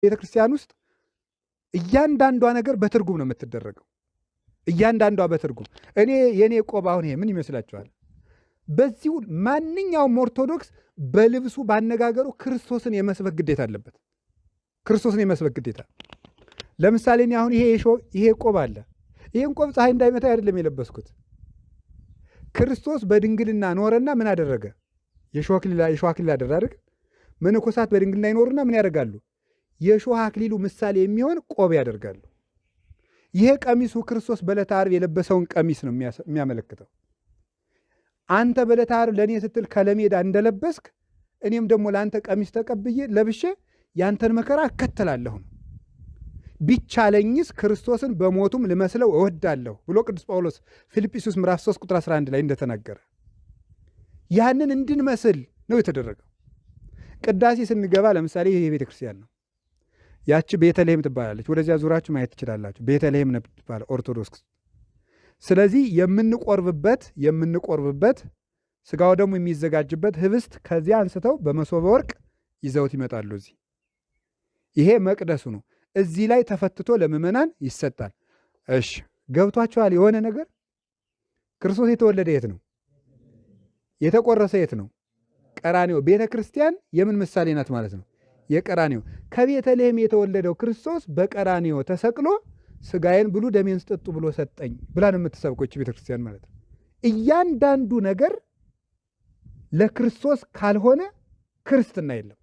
ቤተክርስቲያን ውስጥ እያንዳንዷ ነገር በትርጉም ነው የምትደረገው። እያንዳንዷ በትርጉም። እኔ የእኔ ቆብ አሁን ይሄ ምን ይመስላችኋል? በዚሁ ማንኛውም ኦርቶዶክስ በልብሱ ባነጋገሩ ክርስቶስን የመስበክ ግዴታ አለበት። ክርስቶስን የመስበክ ግዴታ። ለምሳሌ እኔ አሁን ይሄ ቆብ አለ። ይሄን ቆብ ፀሐይ እንዳይመታ አይደለም የለበስኩት። ክርስቶስ በድንግልና ኖረና ምን አደረገ? የሾህ አክሊል አደረገ። መነኮሳት በድንግልና ይኖሩና ምን ያደርጋሉ? የሾህ አክሊሉ ምሳሌ የሚሆን ቆብ ያደርጋሉ። ይሄ ቀሚሱ ክርስቶስ በዕለተ ዓርብ የለበሰውን ቀሚስ ነው የሚያመለክተው። አንተ በዕለተ ዓርብ ለእኔ ስትል ከለሜዳ እንደለበስክ እኔም ደግሞ ለአንተ ቀሚስ ተቀብዬ ለብሼ ያንተን መከራ እከተላለሁ ነው። ቢቻለኝስ ክርስቶስን በሞቱም ልመስለው እወዳለሁ ብሎ ቅዱስ ጳውሎስ ፊልጵስዩስ ምዕራፍ 3 ቁጥር 11 ላይ እንደተናገረ ያንን እንድንመስል ነው የተደረገው። ቅዳሴ ስንገባ ለምሳሌ ይሄ ቤተ ክርስቲያን ነው። ያቺ ቤተልሔም ትባላለች። ወደዚያ ዙራችሁ ማየት ትችላላችሁ። ቤተልሔም ነው ትባላል ኦርቶዶክስ። ስለዚህ የምንቆርብበት ስጋው ደግሞ የሚዘጋጅበት ህብስት ከዚያ አንስተው በመሶበ ወርቅ ይዘውት ይመጣሉ። እዚህ ይሄ መቅደሱ ነው። እዚህ ላይ ተፈትቶ ለምዕመናን ይሰጣል። እሺ ገብቷችኋል? የሆነ ነገር ክርስቶስ የተወለደ የት ነው? የተቆረሰ የት ነው? ቀራንዮ። ቤተ ክርስቲያን የምን ምሳሌ ናት ማለት ነው? የቀራንዮ። ከቤተልሔም የተወለደው ክርስቶስ በቀራንዮ ተሰቅሎ ስጋዬን ብሉ ደሜን ስጠጡ ብሎ ሰጠኝ ብላ ነው የምትሰብከው ቤተ ክርስቲያን ማለት ነው። እያንዳንዱ ነገር ለክርስቶስ ካልሆነ ክርስትና የለም።